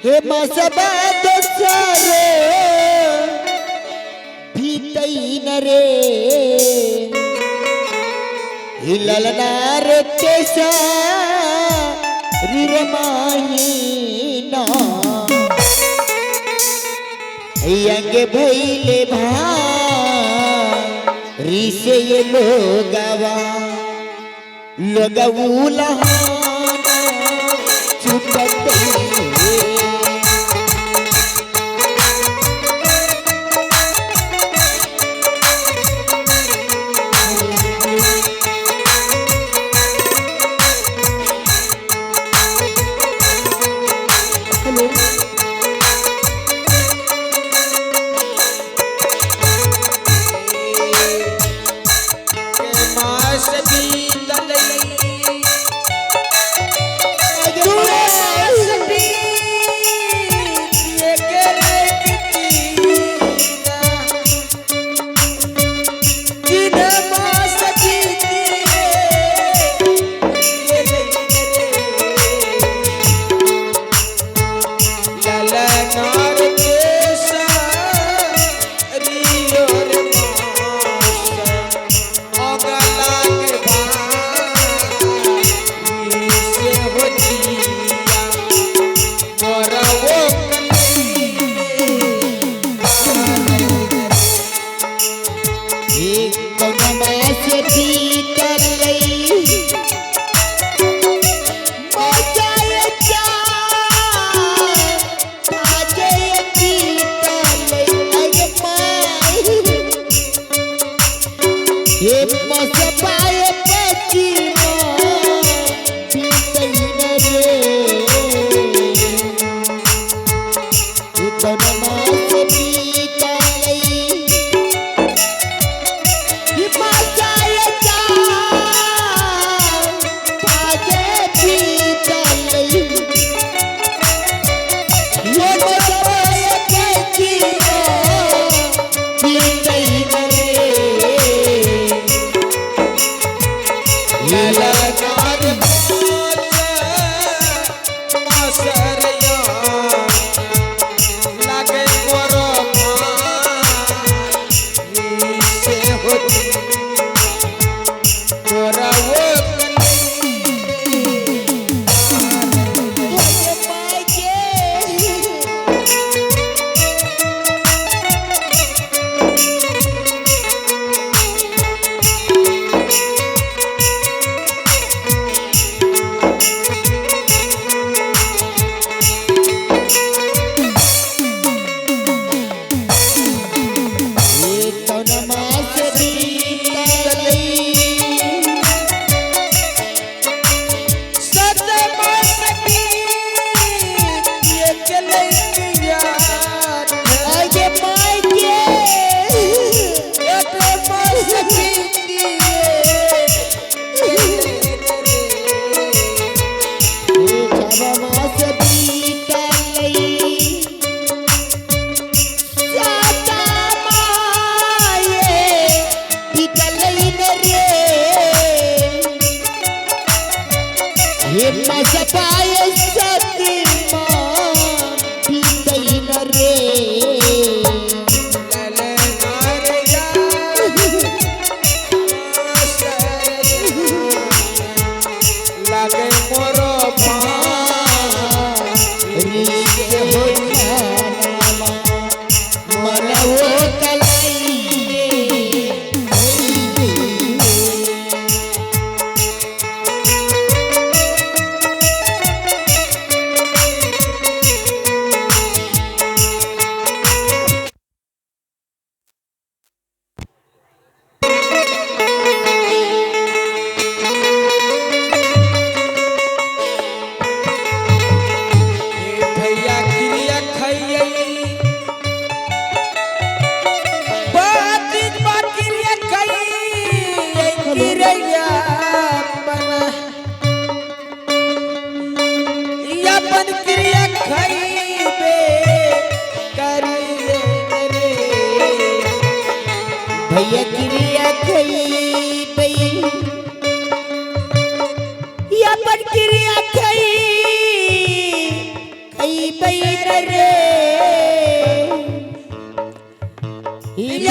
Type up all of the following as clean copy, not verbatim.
हे मसबा दोसरे भीतई न रे हिललनार तेसा रिर माहीना यंग भैले भा रिसे ये लोगवा लोगवूला चुपत। हेलो। मास बीतलई भैया क्रिया खई अपन क्रिया खई खई। रे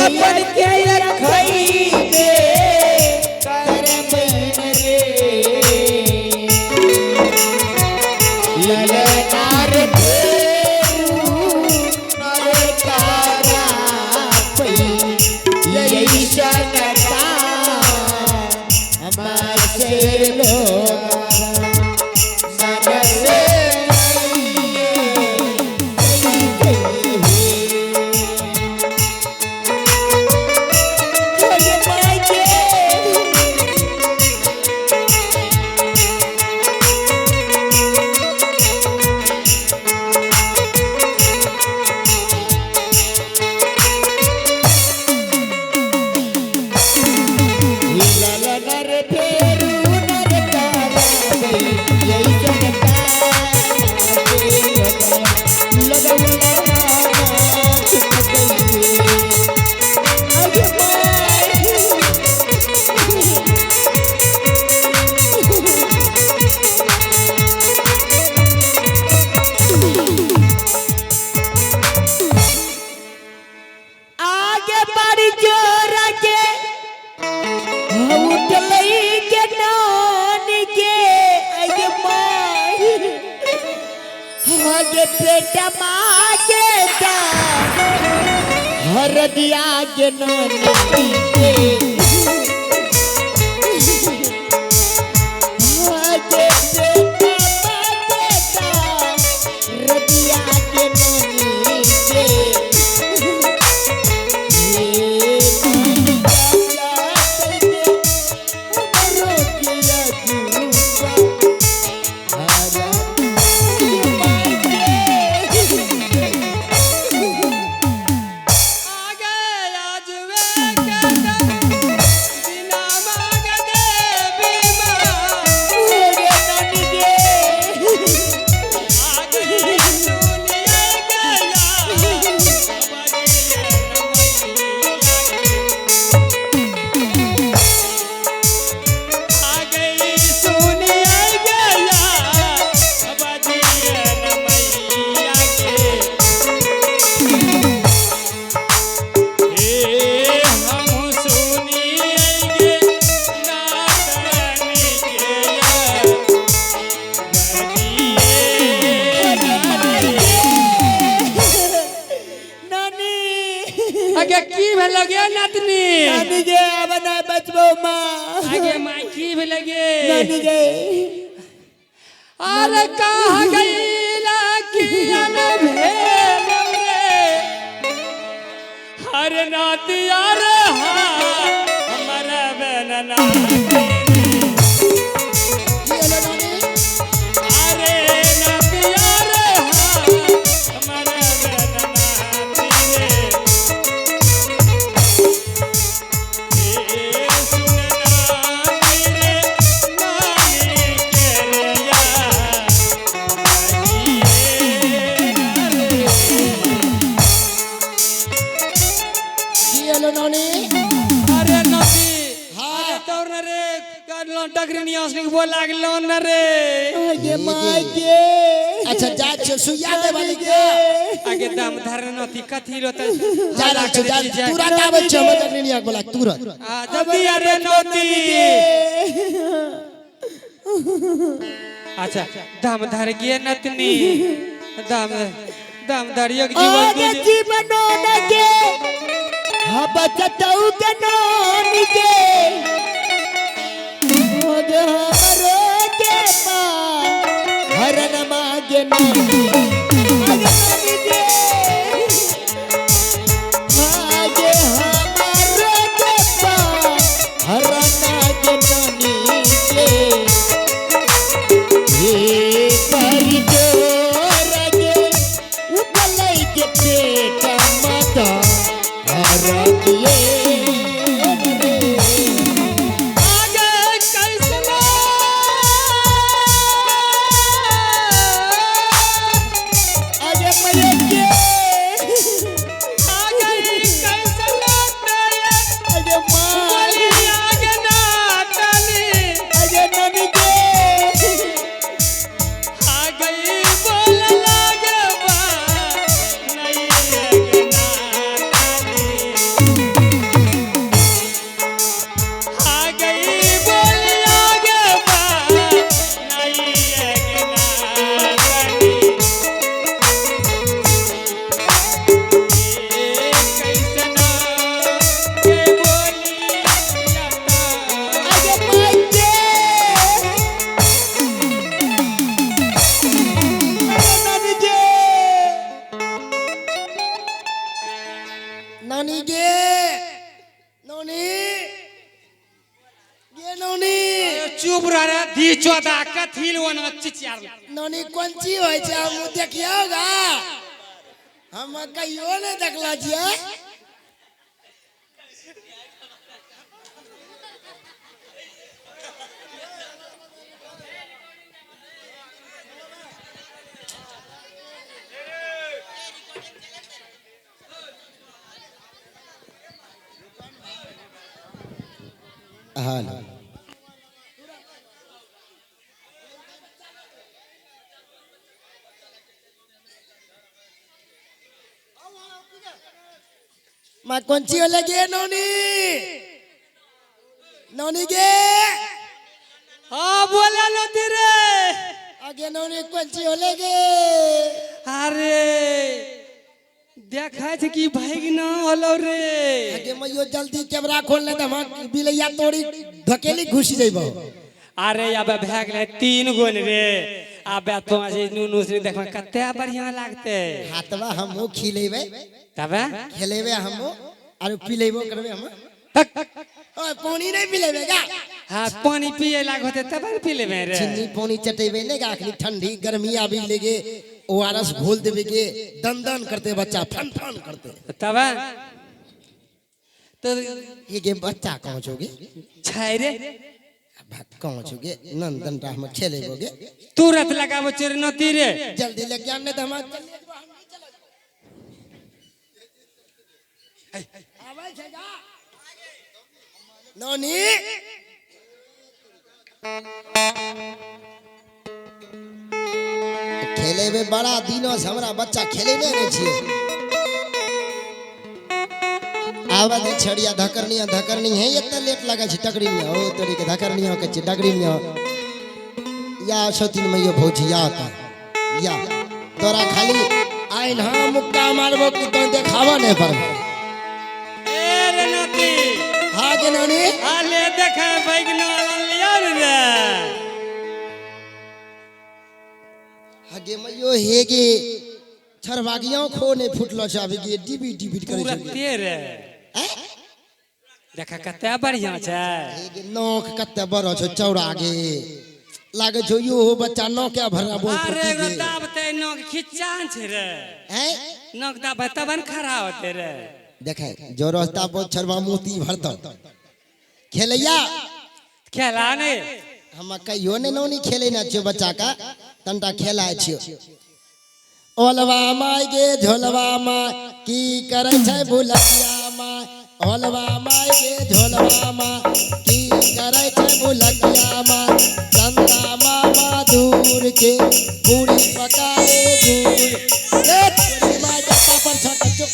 अपन क्रिया खइबे करबैन रे ललनार फेरू नरकारा पई ऐसन हमारे लोग मनसे नर फेरू नर तारा यही आगे बढ़ जोरा के उठलई के नानी के आगे माई आगे पेट माँ के दा हरदिया के नानी के आगे पेट माँ के दा हरदिया के नानी के आगे आज वे के बिना मांग देवी माँ आगे सुनिए गया बजिए नमैया आगे सुनिए गया बजिए नमैया के हे हम सुनिएगे नातनी के आगे की भेल गे नातनी आगे माय की भेल गे अरे कहाँ गईला किया न भेल रे हर नातिया रे हमर बेन अरे नातिया रे हमर बेन नाती रे हे सुन नाती रे नानी के रे या अरे नाती अरे तोर न रे डगरी नियास के बोल लागलो न रे अच्छा जा छे सुइया दे वाली के आगे दाम धर नती कथी लो त जा रहल छे जा तुरंत आबै छे हमर डगरिनिया बोला तुरंत आ जल्दी अरे नती अच्छा दाम धर गे नतनी दाम दाम धरियक जीवन आगे जीवनो नगे बचतौ के नानी के आगे हमरो के पा हरन मागे नानी आगे नानी के आगे हमरो के पा हरन मागे नानी के हे परिजोर गे उबलै के पेट माता हरदिए आगे कैसना बिल ओना चिचियार। नौनी कोन चीज होइ छै हम देखियौ गा, हम कहियो नहि देखला छियै। हेलो मा कोन चीज होले गे नौनी? नौनी गे। हाँ बोला नती रे। आगे नौनी कोन चीज होले गे? अरे देखा छै कि भागना होलो रे। आगे मैयो जल्दी कैमरा खोल ले त हम बिलैया तोड़ी धकेली घुस जइबो। अरे अब भए गेलै 3 गो रे। आब तो जे नुनू से देखबै कते बढ़िया लागते। हाथवा हमहू खिलेबै। तबे खेलेबै हमहू आर पिलेबो करबै हम। ओए पानी नहीं पिलेबै गा? हाँ पानी पिए लाग होते तब न पी लेबै रे। चीनी पानी चटेबै ने गा, अखनी ठंडी गर्मी आबि लेगे ORS घोल देबै गे, दन दन करते बच्चा फन फन करते। तबे तो ये गे बच्चा कहाँ छोगे? छै रे। कहाँ छोगे? नंदन टा हम खेलेबो गे। तुरंत लगाबो चरनती रे। जल्दी लेके आने तो हम चलिए हम नहीं चला। आबै छै गा। नौनी खेलेबे बड़ा दिनों से हमरा बच्चा खेले नहीं रहे छियै। आवा दे छड़िया धकरनिया धकरनी है इतना लेट लगा छै टकरीनिया ओ तोरी के धकरनिया के छै टकरीनिया। या सतीन मैयो भौजी या ता या तोरा खाली आइन हां मुक्का मारबो कि तो देखावा नहीं पड़बो। ए रे नती। हां के नौनी? आले देखा बैगना लिया रे। हगे मैयो हेगे छरबागियां खो नहीं फुटलो छै अभी गे डिबी डिबी करे छै। तुरंते रे। हैं? देखा कते बढ़िया छै। हेगे नोक कते बड़ो छै चौड़ा गे लागे छौ यो हो बच्चा नोके भरना बोल अरे पड़ती एगो गे। दाबते नोक खिच्चान छै रे। हैं? नोक दाबे तब न खड़ा होते रे। देखे जो रास्ता बहुत छरबा मोती भरतो खेलैया खेला नहीं। हम कहियो नहीं नौनी खेले ना छियो बच्चा का तनटा खेलाय छियो। ओलवा माय गे झोलवा माय की करै छै बुलकिया माय। ओलवा माय गे झोलवा माय की करै छै बुलकिया माय। चंदा मामा दूर के पूरी पकाए गुड़। ए तोरी माय के पापड़ छक चुप।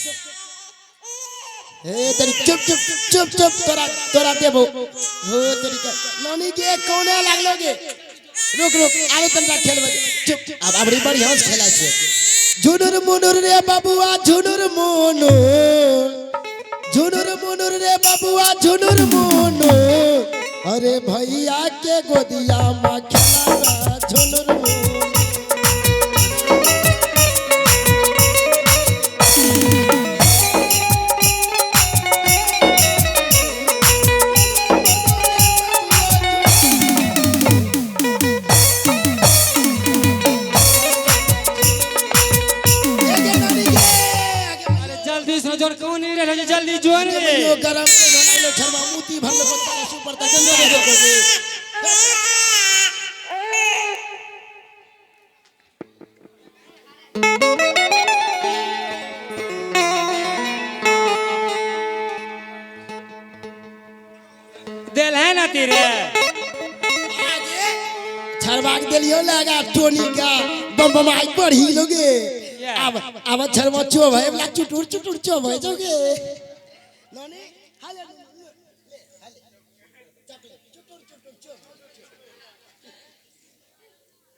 हे तेरी चुप चुप चुप चुप तोरा तोरा देबो। हो तेरी के नौनी गे कोने लागलो गे? रुक रुक आरो तनटा खेलबै चुप। अब अबरी बढ़िया से खेलाय छियै। झुनुर मुनुर रे बबुआ झुनुर मुनुर झुनुर मुनुर रे बबुआ झुनुर मुनुर। अरे भैया के गोदिया में खेला झुनुर मुनुर। जल्दी से जोर कौन नहीं रहे जल्दी जोर रे। यो गरम के ढोला लो छरमा मोती भरलो पत्ता सुपर ता जल्दी दे दो गे। देल है ना तेरे छरवा के देलियो लगा टोनी का बम बम आई बढ़ी लोगे। अब अब छरवा चोभ है वाला चुटुर चुटुर चोभ है जोगे। नौनी हाले ले हाले चॉकलेट चुटुर चुटुर चोभ।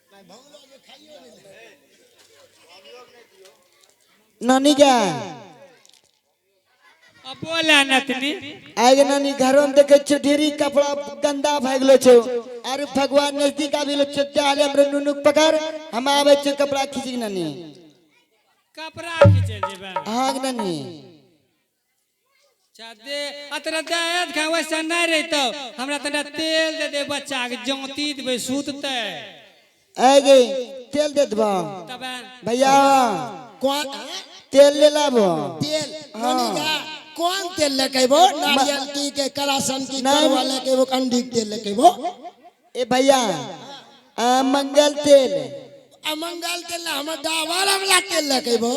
मैं भंगलो के खाइयो नहीं। नानी का अब बोला नतनी। आगे नानी घरों में देखे छो ढेरी कपड़ा गंदा भए गेलो छो। अरे भगवान नजदीक आबि गेलो छो चाले हमरे नुनू के पकड़ हम आबै छो कपड़ा खींच के नानी। कपड़ा खींचे जेबे? हाँ नानी। चादे अतरा दायत खा वैसा नहीं रहतो। हमरा तने तेल दे दे बच्चा के जोती देबे सुतते। आए गे तेल दे दबा तबे भैया कौन तेल ले लाबो तेल नोनी का कौन तेल लेके नारियल की के करासन की नहीं। करवा लेके वो अंडी के तेल लेके वो ए भैया मंगल तेल अमंगल तेल ना हमर डाबर वाला तेल लेके वो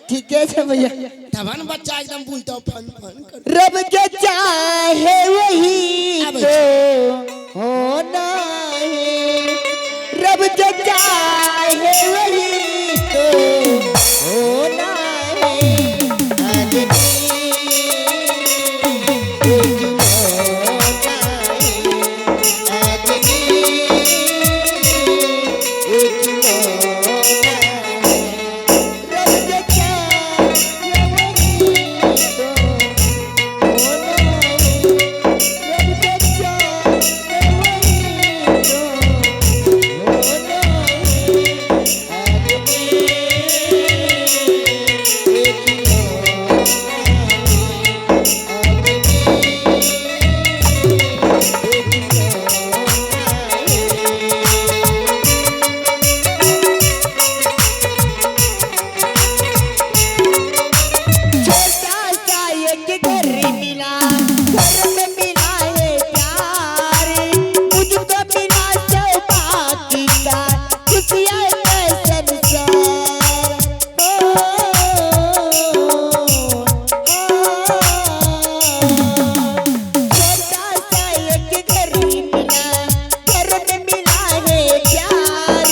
ठीक है भैया तबन बच्चा एकदम बोलता फन फन कर रब जो चाहे वही आबै तो होना है रब जो चाहे वही तो होना है आदमी एक होना है आदमी एक होना है रब जो चाहे वही तो छोटा सा एक घर मिला घर में मिला है प्यार मुझको मिला सौभाग्य का खुशियाँ का संसार ओ, छोटा सा एक घर मिला घर में मिला है प्यार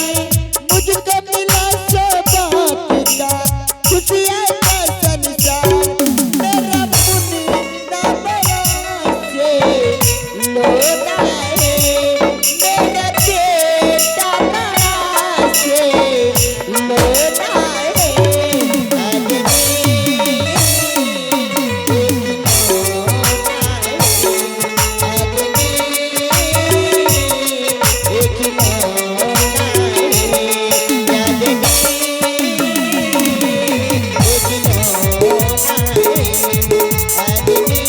मुझको मिला सौभाग्य का खुशियाँ का संसार मेरा पुण्य ना बड़ा से लोना है मेरा बेटा बड़ा से लोना है आदमी एक होना है आदमी एक होना है आदमी एक होना है आदमी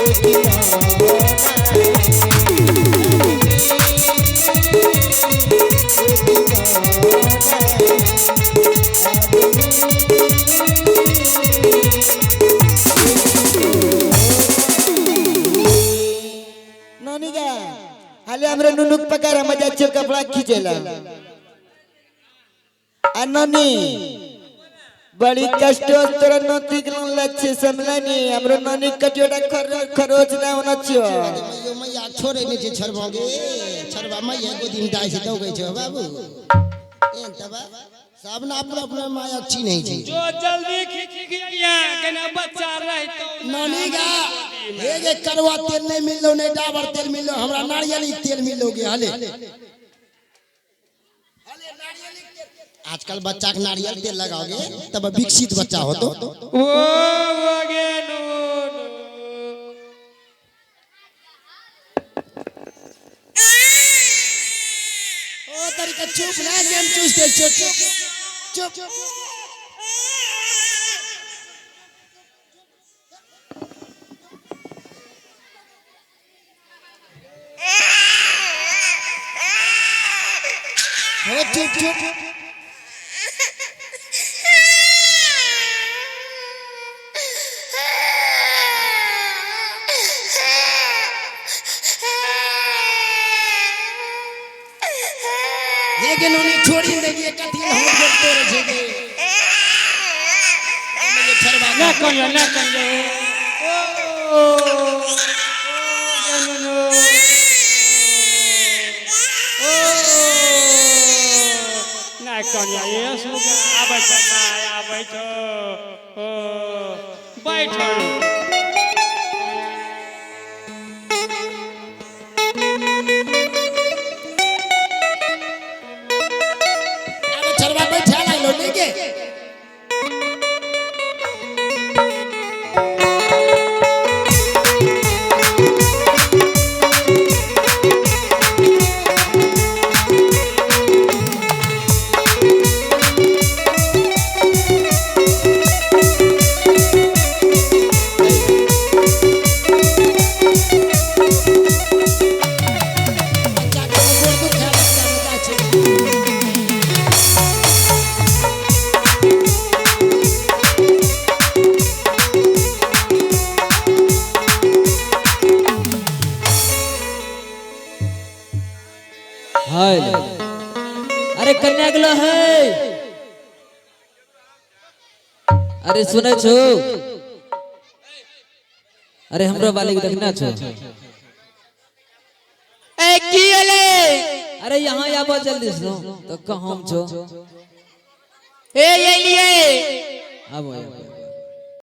एक होना है नोनी गा हाले हमरे नुनुक पकार हम जाचे कपड़ा खींचेला आ नोनी बड़ी कष्ट तोरा नोती के लच्छे समला नी हमरो नोनी कटियोटा खरोच ना होना छियो मैयो मैया छोड़े नहीं छै छोड़बा गे छोड़बा मैया गोदी में दाइ छै दौगै छै बाबू एहन तब सब ने अपना अपना माया चिन्है छै जो जल्दी खींच गया कना बच्चा रहे तो नानी गा हे गे करुआ तेल नहीं मिललो नहीं डाबर तेल मिललो हमरा नारियल के तेल मिललो गे हले आजकल बच्चा के नारियल तेल लगाओगे तब विकसित बच्चा हो तो वो वो गे नो नो ओ तरीका चुप ना गेम चूस दे चुप चुप चुप हो चुप चुप लेकिन उन्हें छोड़ी देगी कथी हम बोलते रहे छे गे ये छड़वा ना कहियो ना कहियो ओ ओ गे नो नो ओ ना कहियो ये सुगा आबै छै माय आबै छौ ओ बैठल आबे छड़वा बैठा लागलो नहीं गे ओ हाय। अरे कन्या गेलो है। अरे सुनै छो? अरे हमरो बालिक देखना छो? ए की होले? अरे यहाँ आबो जल्दी से तो कहाँ छो? ए एलिए। आबो आबो।